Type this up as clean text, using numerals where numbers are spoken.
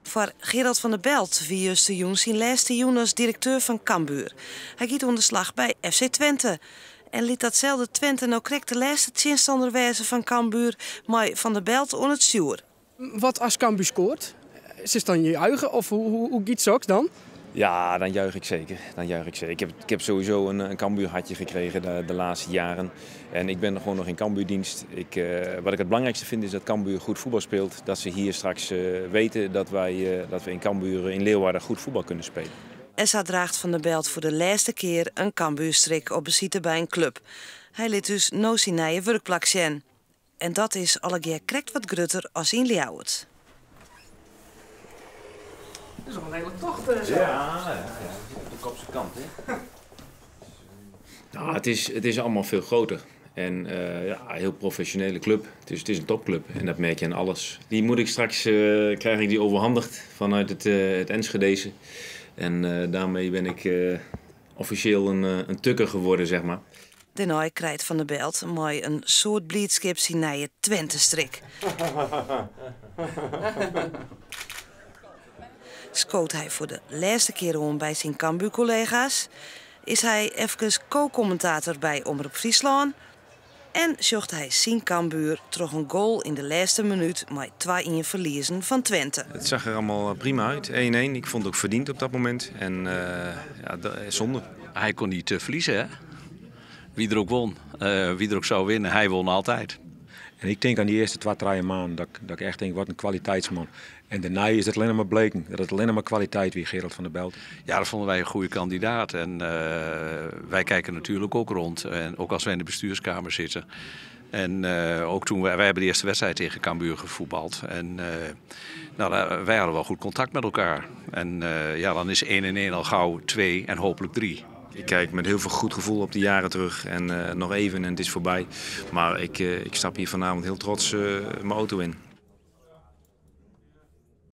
Foar Gerald van der Belt wie justerjûn syn lêste jûn as direkteur fan Cambuur. Hy giet oan de slach by FC Twente. En lit datselde Twente no krekt de lêste tsjinstanner wêze fan Cambuur mei Van der Belt oan it stjoer. Wat as Cambuur skoart? Is dan juichen of hoe giet soks dan? Ja, dan juich ik zeker. Dan juich ik zeker. Ik heb sowieso een Cambuur-hartje gekregen de laatste jaren. En ik ben gewoon nog in Cambuur-dienst. Wat ik het belangrijkste vind is dat Cambuur goed voetbal speelt. Dat ze hier straks weten dat we in Cambuur in Leeuwarden goed voetbal kunnen spelen. En sa draacht Van der Belt foar de lêste kear in Cambuurstrik op besite by in klup. Hy lit dus no syn nije wurkplak sjen. En dat is allegear krekt wat grutter as yn Ljouwert. Dat is al in hiele tocht. Zo. Ja. Op de kopse kant, hè? Nou, het is allemaal veel groter. En ja, een heel professionele club. Het is een topclub en dat merk je aan alles. Die moet ik straks, krijg ik die overhandigd vanuit het Enschedese. En daarmee ben ik officieel een tukker geworden, zeg maar. Dêrnei krijt Van der Belt mei in soad bliidskip syn nije Twente-strik. Skoot hy foar de lêste kear oan by syn Cambuur-kollega's? Is hy efkes co-kommentator by Omrop Fryslân? En sjocht hy syn Cambuur troch in goal yn de lêste minút mei 2-1 ferliezen fan Twente? Het zag er allemaal prima uit, 1-1. Ik vond het ook verdiend op dat moment. En ja, zonde. Hij kon niet verliezen, hè? Wie er ook won, wie er ook zou winnen, hij won altijd. En ik tink oan dy earste 2, 3 maanden dat ik echt tink, wat in kwaliteitsman. En dêrnei is it allinnich mar bleken dat it allinnich mar kwaliteit wie, Gerald van der Belt. Ja, dat vonden wij een goede kandidaat. En wij kijken natuurlijk ook rond. En ook als wij in de bestuurskamer zitten. En ook toen wij hebben de eerste wedstrijd tegen Cambuur gevoetbald. En nou, wij hadden wel goed contact met elkaar. En ja, dan is 1 en 1 al gauw 2 en hopelijk 3. Ik kijk met heel veel goed gevoel op de jaren terug en nog even en het is voorbij. Maar ik stap hier vanavond heel trots mijn auto in.